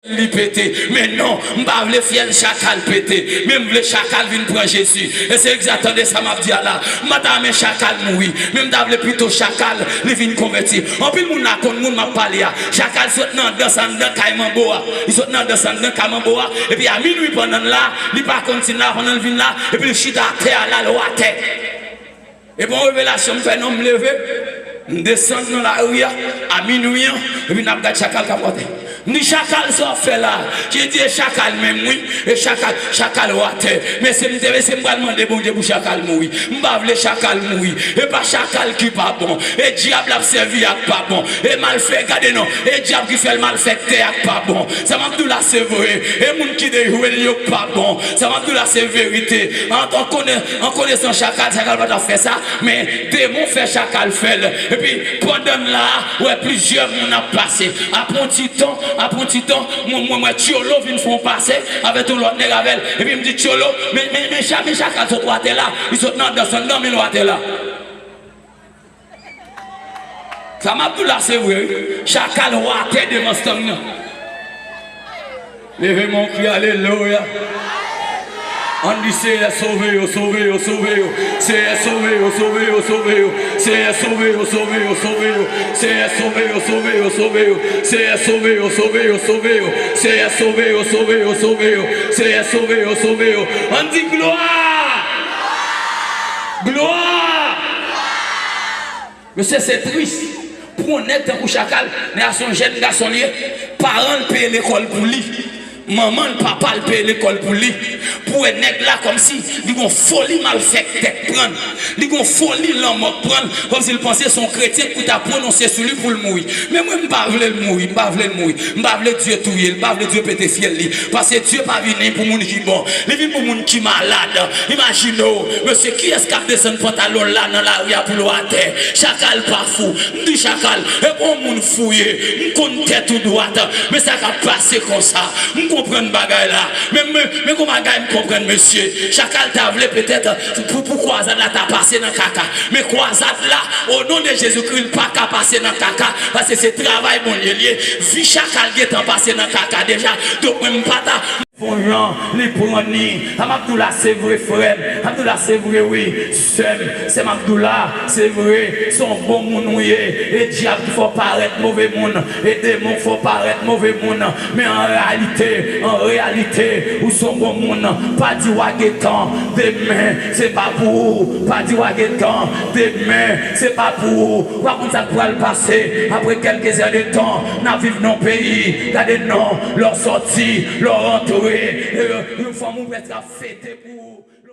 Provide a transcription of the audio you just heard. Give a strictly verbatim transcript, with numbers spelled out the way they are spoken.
li pete. Men non, m pa vle fyèl chakal pete. Men m vle chakal vin pran Jezi. E se egzakteman sa m ap di a la. M pa ta renmen chakal mouri. Men m ta vle pito chakal li vin konvèti. Anpil moun la konn moun m ap pale a. Chakal sot nan dans anndan kay manbo a. Li sot nan dans anndan kay manbo a. Epi a minwi pandan l la, li pa konn si l la, pandan l vin la, epi l chita atè a la, l watè. E bon revelasyon m fè non, m leve, m desann nan lari a, a minwi an, epi n ap gad chakal k ap watè. M di, "Chakal, sa w ap fè la?" Jezi di, "E chakal menm wi, e chakal, chakal watè." Mesye, m te, mesye, m pral mande Bondye pou chakal mouri. M pa vle chakal mouri. E pa chakal ki pa bon. E dyab l ap sèvi a k pa bon. E malfè, gade non. E dyab ki fè l malfèktè a k pa bon. Sa m ap di w la, se vre. E moun ki dejwe l yo k pa bon. Sa m ap di w la, se verite. An, an konnen, an konesan chakal, chakal pa t ap fè sa, men demon fè chakal fè l. Epi, pandan m la, w wè plizyè moun ap pase. Apre yon ti tan, apre yon ti tan, mwen, mwen, mwen, Tyolo vin fè yon pase avèk yon lòt nèg avè l. Epi m di, "Tyolo, men, men, men, cha-, men chakal sot watè la, li sot nan dans anndan, men l watè la." Sa m ap di w la, se vre, wi. Chakal watè devan estann nan. Leve men w, kri alelouya. Ann di, "Seyè, sove yo, sove yo, sove yo. Seyè, sove yo, sove yo, sove yo. Seyè, sove yo, sove yo, sove yo. Seyè, sove yo, sove yo, sove yo. Seyè, sove yo, sove yo, sove yo. Seyè, sove yo, sove yo, sove yo. Seyè, sove yo, sove yo." Ann di, "Glwa! Glwa!" Mesye, se tris pou yon nèg tankou Chakal, nèg la se yon jèn gason li ye, paran l peye lekòl pou li, manman l, papa l peye lekòl pou li, pou wè nèg la kòmsi li gon foli malfèktè k pran l, li gon foli lanmò k pran l, kòmsi l panse se yon kretyen ki ta pwononse sou li pou l mouri. Men mwen, m pa vle l mouri, m pa vle l mouri, m pa vle Dye touye l, m pa vle Dye pete fyèl li, paske Dye pa vini pou moun ki bon, li vin pou moun ki malad. Imajine w, mesye, kiyès k ap desann pantalon l la nan lari a pou l watè? Chakal pa fou. M di Chakal, e pa yon moun fou ye. M konn tèt ou dwat. Men sa k ap pase konsa. M konprann bagay la. Men, men, men gon bagay m konprann, mesye. Chakal ta vle petèt pou, pou kwazad la ta pase nan kaka. Men kwazad la, o non de Jezikri, l pa ka pase nan kaka. Paske se travay Bondye l ye. Vi Chakal gentan pase nan kaka deja. Donk, mwen, m pa ta Fon jan li pran ni. Sa m ap di w la, se vre, frè m. Sa m ap di w la, se vre, wi, sè m. Sè m ap di w la, se vre. Se yon bon moun ou ye. E dyab ki fè w parèt move moun. E demon ki fè w parèt move moun. Men an reyalite, an reyalite, ou se yon bon moun. Pa di w a gen tan. Demen, se pa pou ou. Pa di w a gen tan. Demen, se pa pou ou. Ou pa konn sa k pral pase. Apre kèlke zè de tan, n ap viv nan yon peyi. Gade non, lè w sòti, lè w rantre, e, yon fanm ou prèske ap fete pou ou.